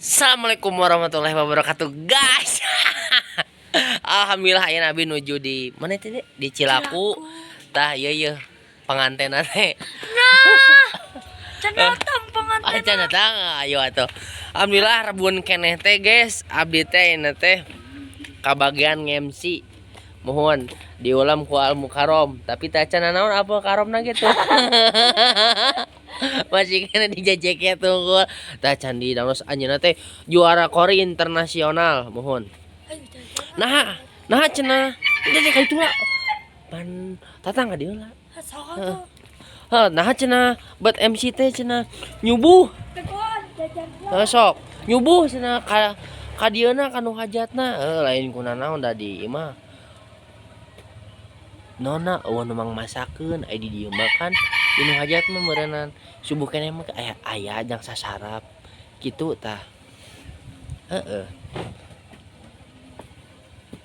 Assalamualaikum warahmatullahi wabarakatuh, guys. Alhamdulillah aya abi nuju di mana itu, Dek? Di Cilaku. Tah, iya iya pengantin teh. Nah, can datang pengantin. Ah, can datang, ayo atuh. Alhamdulillah rebun keneh teh, guys. Abdi teh ini teh kabagian nge-MC. Mohon diulam ku Al Mukarrom, tapi teh can naon apa karomna gitu. Masih kena dijajeknya tunggu. Tah can di download anjeunna teh juara kori internasional, mohon. Nah, nah cenah. Udah deh ka itu lah. Pan tatang ka dieu lah. Sok tuh. Heh, nah cenah buat MC teh cenah nyubuh. Heh, sok nyubuh cenah ka ka dieuna ka nu hajatna. Heuh, lain kuna naon da di imah. Nona eueuh nu mangmasakeun aya di dieu mah kan di nu hajat mah meureunnan subuh keneh mah aya aya jang sasarap kitu tah. Heeh.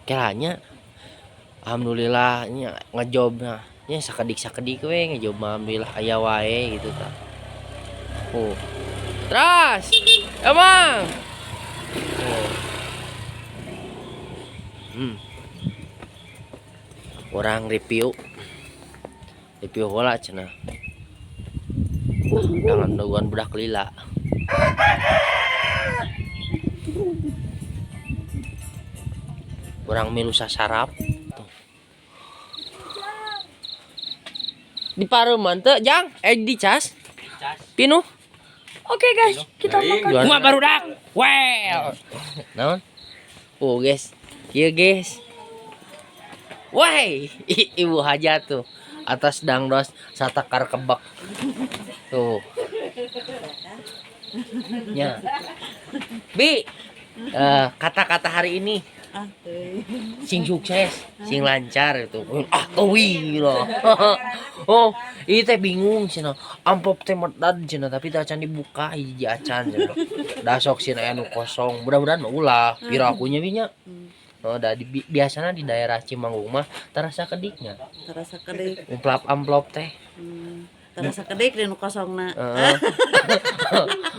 Kelanya alhamdulillah nya ngejobna nya sakedik-sakedik we ngejob mah alhamdulillah aya wae gitu tah. Oh. Terus, emang. Oh. Orang review. Review heula cenah. Jangan daguan budak lila. Orang milu sasarap. Tuh. Di pareuman teu, Jang? Di cas? Pinuh. Oke guys, kita makan. Gua barudak. Well. Naon? Oh guys. Ieu guys. Wah, ibu hajat tuh atas dangdos satakar kebek. Tuh. Nya. Bi, kata-kata hari ini sing sukses, sing lancar itu. Ah, teuing loh. Oh, ini teh bingung cenah. Amplop teh medad cenah tapi teh acan dibuka hiji acan cenah. Da sok cenah aya nu kosong. Mudah-mudahan mah ulah. Pira akunya bi nya. Oh, da di, biasana di daerah Cimanggung mah terasa kediknya. Terasa kedik. Amplop amplop teh. Terasa kedik di nu kosongna. Heeh.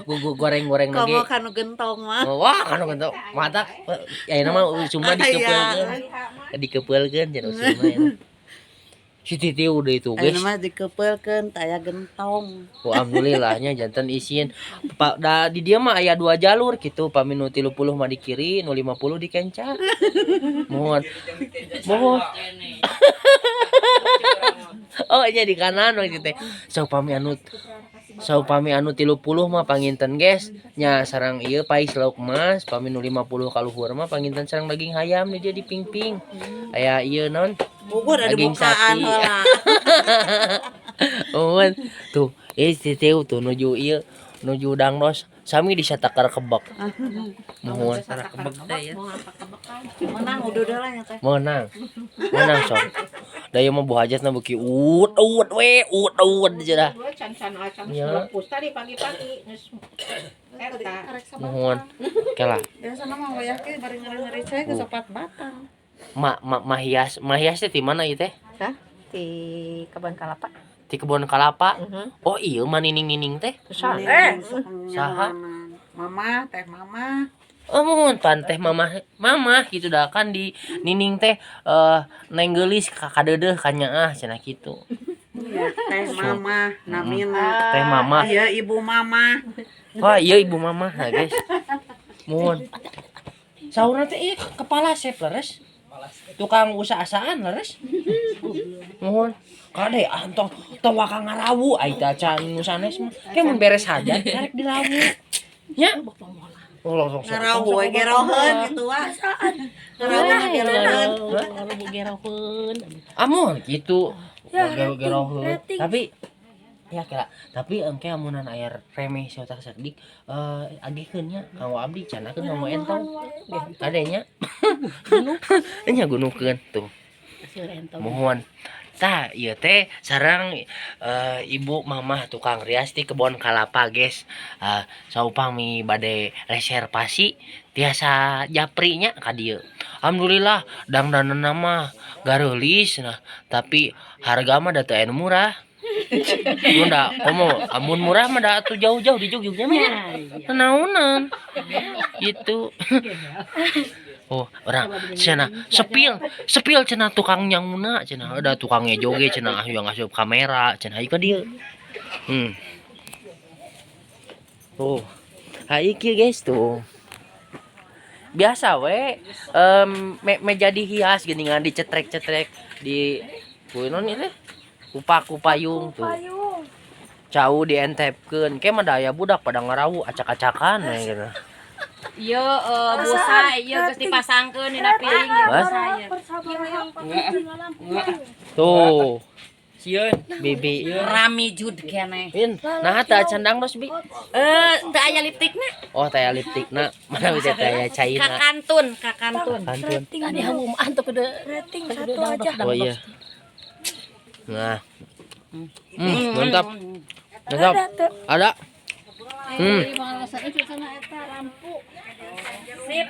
Gugu goreng-goreng lagi. Komo kanu gentong mah. Oh, wah, kanu gentong. Mata ayeuna mah usumna dikepeulkeun. Dikepeulkeun cenah usumna ya. Si Titi udah itu, guys. Ayeuna mah dikepeulkeun teh aya gentong. Oh, alhamdulillahnya janten isin. Pak da di dia mah aya dua jalur gitu, pami nu 30 mah di kiri, nu 50 di kenca. Mohon. Mohon. Oh, nya di kanan we teh. Saupami anu 30 mah panginten guys, nya sareng ieu pais lauk emas, pami nu 50 kaluhur mah panginten sareng daging hayam di dia di ping-ping. Aya ieu naon? Bubur ada Daging bukaan sapi. Heula. Mohon. Tuh, si Teu tuh nuju ieu nuju dangdos sami di satakar kebek. Mohon. Kebek teh ya. Menang udah lah nya teh. Menang. Menang sok. Da ieu mah bu hajatna beuki ut ut we ut ut cenah. Can-can acan Ya. lepus tadi pagi-pagi geus eta. Mohon. Kela. Biasana mah wayah ge bari ngeri-ngeri cai geus opat batang. Ma, ma mahias, mahias teh di mana ieu teh? Hah? Di kebun kalapa. Di kebun kalapa. Heeh. Oh iya mah nining-nining teh. Saha? Mama, teh mama. Oh mohon pan teh mama mama gitu dah kan di nining teh neng geulis ka kadeudeuh ka nyaah cenah kitu. Iya, teh mama namina. Teh mama. Iya, ibu mama. Wah, iya ibu mama, nah, guys. Mohon. Saurna teh ieu kepala sep leres. Tukang usaha-asaan leres. Mohon. Kade ah tong tong waka ngarawu ai teh acan nu sanes mah. Ke mun beres hajat karek dirawu. Nya. Oh, langsung sok. Ngarawu we geroheun gitu wah. Ngarawu geroheun. Ngarawu geroheun. Amun gitu. Ya, Geroheun. rating. Tapi ya kira tapi engke amunan aya remeh saotak sakedik agihkeun nya kanggo abdi canakeun kanggo entong. Kade nya. Nya gunukeun tuh. Mohon. Tah ieu teh sareng ibu mamah tukang rias di kebon kalapa guys. Saupami bade reservasi tiasa japri nya ka dieu. Alhamdulillah dangdanana mah gareulis nah, tapi harga mah da teu aya nu murah. Mun da komo amun murah mah da atuh jauh-jauh di Jogja mah nya. Naonan. Gitu. Oh, orang cenah sepil, sepil cenah tukang nyanguna cenah, ada tukang ngejoge cenah, ah yang asup kamera cenah, hayu ka dieu. Tuh. Hayu kieu, guys, tuh. Biasa we meja dihias geuningan, dicetrek-cetrek di ku naon ieu teh? Kupa payung tuh. Payung. Cau dientepkeun, ke mah daya budak pada ngarawu acak-acakan we gitu. Ieu busa ieu geus dipasangkeun dina piring ieu Hah? busa ieu. Tuh, Sieun. Bibi. Rami jud keneh. Win, nah teh acan dangdos, Bi. Teu aya liptikna. Oh, teh liptikna, mana bisa teh aya Ka caina. kantun, ka kantun. Kantun. Rating Tadi hamu antuk udah rating satu aja. Oh iya. Nah. Mantap. Mantap. Ada tuh. Ada.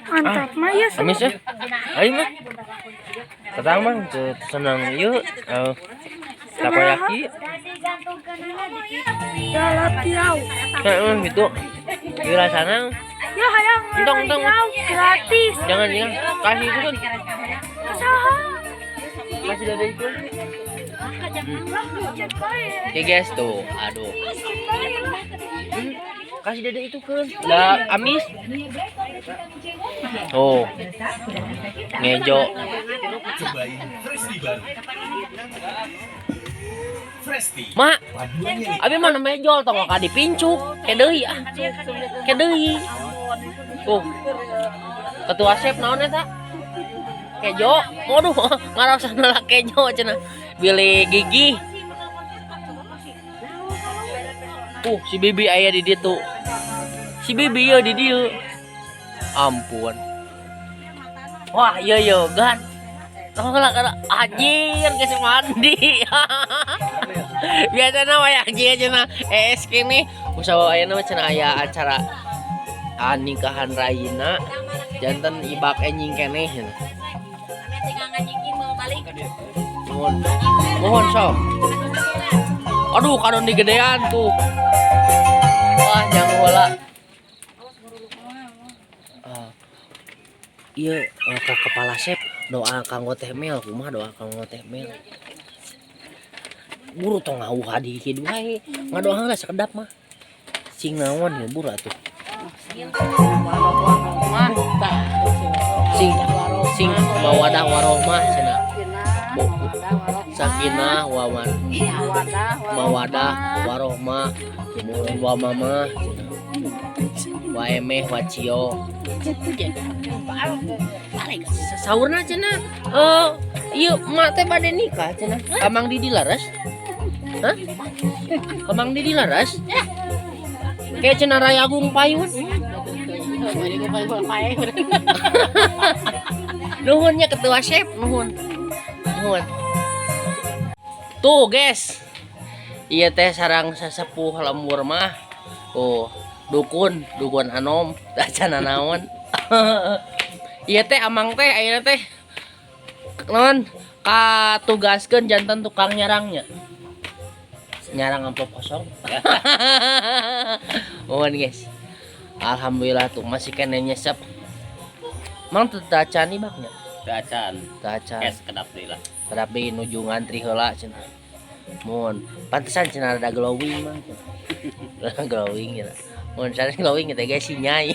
Mantap mah ya. Amis ya. Ayo mah. Tetang mah senang yuk. Takoyaki. Galatiau. Heeh, gitu. Ieu rasana. Ya hayang Entong, entong. galatiau gratis. Jangan, jangan. Kasih itu kan. Usaha. Kasih dada itu. Lah, cek bae. Oke guys tuh, aduh. Cek bae lah. Kasih dada itu kan. Lah, amis. Oh. Ngejo. Cobain Fresti baru. Fresti. Mak, Paduannya abi mana mejol tong ka dipincuk. Ke deui ah. Ke deui. Tuh. Ketua chef naon eta? Kejo. Waduh, ngarasa nolak kejo cenah. Bilih gigi. Si Bibi aya di ditu. Si Bibi ya di dieu. Ampun. Wah, iya iya gan. Tolak kana anjir geus mandi. Biasana wayah kieu cenah es kene usaha ayeuna mah cenah aya acara nikahan Raina janten ibak enjing keneh cenah. Mohon. Mohon sok. Aduh, kadon digedean tuh. Wah, jangan heula. Ah, iya, ke kepala chef doa kanggo Teh Mel, kumaha doa kanggo Teh Mel? Buru tong ngawuh di kieu wae. Ngadoa heula sakedap mah. Sing naon ya buru atuh. Sing sing mawadah warohmah cenah. Sakinah wawan mawadah warohmah wa mama cenah. Wa emeh wa cio. Saurna cenah ieu emak teh bade nikah cenah. Ka Mang Didi laras? Hah? Ka Mang Didi laras? Kayak cenah Raya Agung payun. Nuhun nya ketua chef, nuhun. Nuhun. Tuh, guys. Iya teh sarang sesepuh lembur mah. Oh, dukun, dukun anom, acan naon. Iya teh amang teh ayeuna teh naon katugaskeun janten tukang nyarangnya. Nyarang amplop kosong. Mohon guys. Alhamdulillah tuh masih kene nyesep. Mang teu acan ibaknya. Teu acan. Teu acan. Kes kedap deui lah. Kedap deui nuju ngantri heula cenah. Mun pantesan cenah rada glowing mah. Rada glowing gitu. Mun sanes glowing gitu guys si nyai.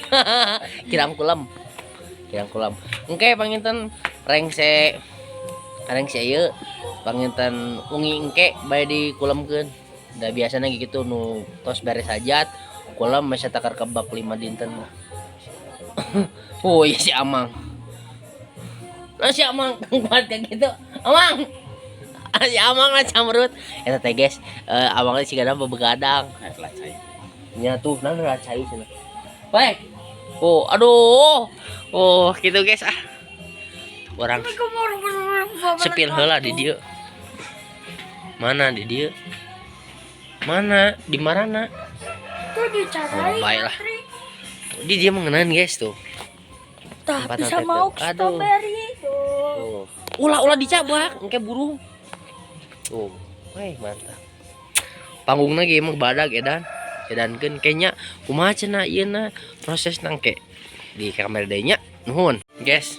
Kirang kulem. Kirang kulem. Engke panginten rengse rengse ieu panginten ungi engke bae dikulemkeun. Da biasana gitu nu tos beres hajat kulem masih takar kebak 5 dinten. Oh iya si Amang. Nah si Amang kuat kayak gitu. Amang. Si Amang lah camrut. Eta teh guys, Amang teh sigana bebegadang. Nah, telah cai. Nya tuh nah lah cai cenah. Baik. Oh, aduh. Oh, gitu guys ah. Orang sepil heula di dieu. Mana di dieu? Mana? Di marana? Tuh dicarai. Oh, baiklah. Di dia mengenaan guys tuh. Tah Tempat bisa hotel mau tuh. Aduh. strawberry tuh. Tuh. Ulah ulah dicabak, engke burung. Tuh. Weh, mantap. Panggungna ge mah badag edan. Edankeun kayaknya kumaha cenah ieu na proses nangke di kamera deui nya. Nuhun, guys.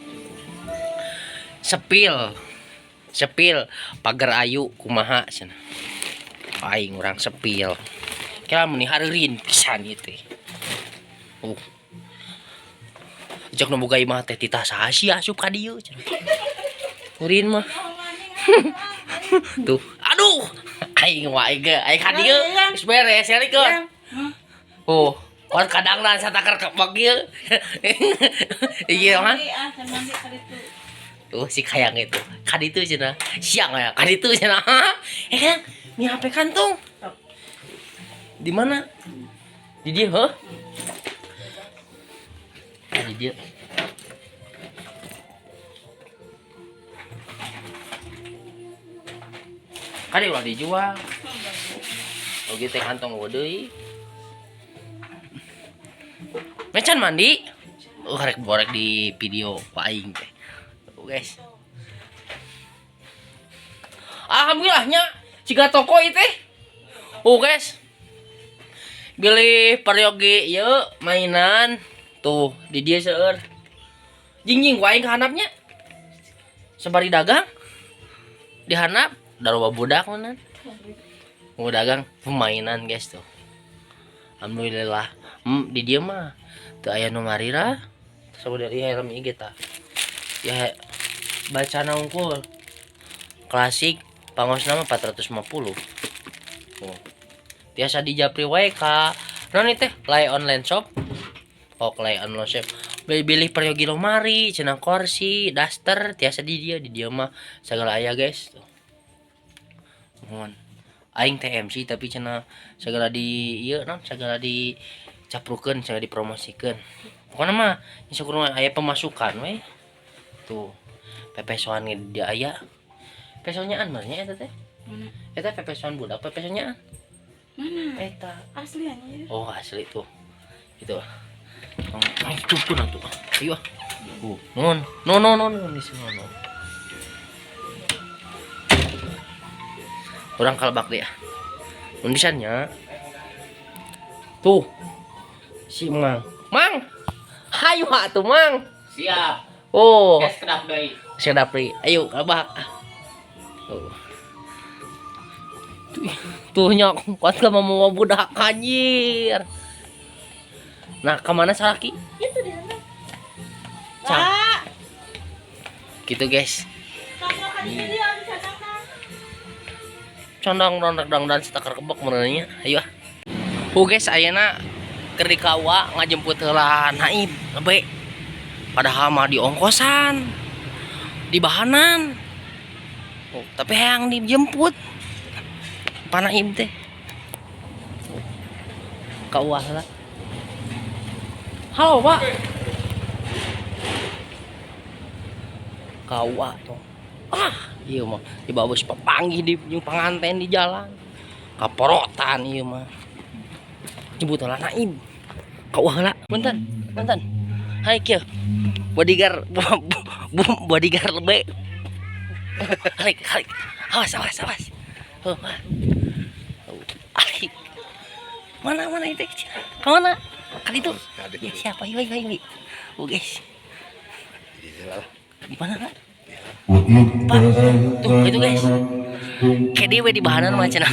Sepil. Sepil pagar ayu kumaha cenah. Aing urang sepil. Kira mun hareurin pisan ieu teh. Cek nu boga imah teh titah saha sih asup ka dieu cenah. Urin mah. Tuh, aduh. Aing wae ge, aing ka dieu geus beres ya. Oh, kon kadang dan satakar kebak ieu. Iya mah. Tuh si kayang itu. Kaditu cenah. Siang ya, kaditu cenah. Eh kan, ini HP kantung. Di mana? Di dia, heuh? Di dia. Kali ulah dijual. Oke teh kantong eueuh deui. Mecan mandi. Oh, rek borek di video ku aing teh. Tuh, guys. Alhamdulillahnya siga toko ieu teh. Oh, guys. Bilih peryogi ieu mainan tuh di dia seueur. Jingjing ku aing ka handapnya. Sabari dagang. Di handap darwa budak mana. Mau dagang permainan guys tuh. Alhamdulillah. Di dia mah teu aya nu marira. Saudari helm ieu ge tah. Ya bacana unggul. Klasik pangosna mah 450. Oh. Tiasa dijapri wae ka naon teh? Lay online shop. Oh, lay online shop. Beli-beli peryogi lomari, cenah kursi, daster tiasa di dia mah segala aya guys tuh. Mohon. Aing teh MC tapi cenah segala di ieu naon segala dicaprukeun, segala dipromosikeun. Pokona mah syukur aya pemasukan we. Tuh. Pepesoan ge dia aya. Pesonyaan mah nya eta teh. Mana? Eta pepesoan budak pepesonyaan. Mana? Eta. Asli anjir. Oh, asli tuh. Gitu. Oh, cukup atuh. Ayo. Non, no no no no di sini no. Urang kalbak dia. Undisannya. Tuh. Si Mang. Mang. Hayu atuh Mang. Siap. Oh. Guys, kedap deui. Sedap deui. Ayo kalbak. Tuh. Tuh nyok, kuat ka mau budak anjir. Nah, kemana salaki? Itu di sana. Cang. Gitu guys. Condong dong dong dan setakar kebek merenya. Ayo ah. Oh guys, ayeuna keur di kawa ngajemput heula Naib lebe. Padahal mah di ongkosan. Di bahanan. Oh, tapi hayang dijemput. Pa Naib teh. Ka uah lah. Halo, Pak. Kawa tuh. Ah, iya mah dibawa papanggih di jeung panganten di jalan. Kaporotan ieu mah. Jemput heula Naib. Ka uah heula. Punten, punten. Hai kieu. Bodyguard bodyguard lebe. Halik, halik. Awas, awas, awas. Oh, alik. Mana mana itu? Kemana? Kali itu. Ya siapa? Ayo, ayo, ayo. Oh guys. Di mana Kak? Pak, tuh itu guys. Kayak dia di bahanan mah cenah.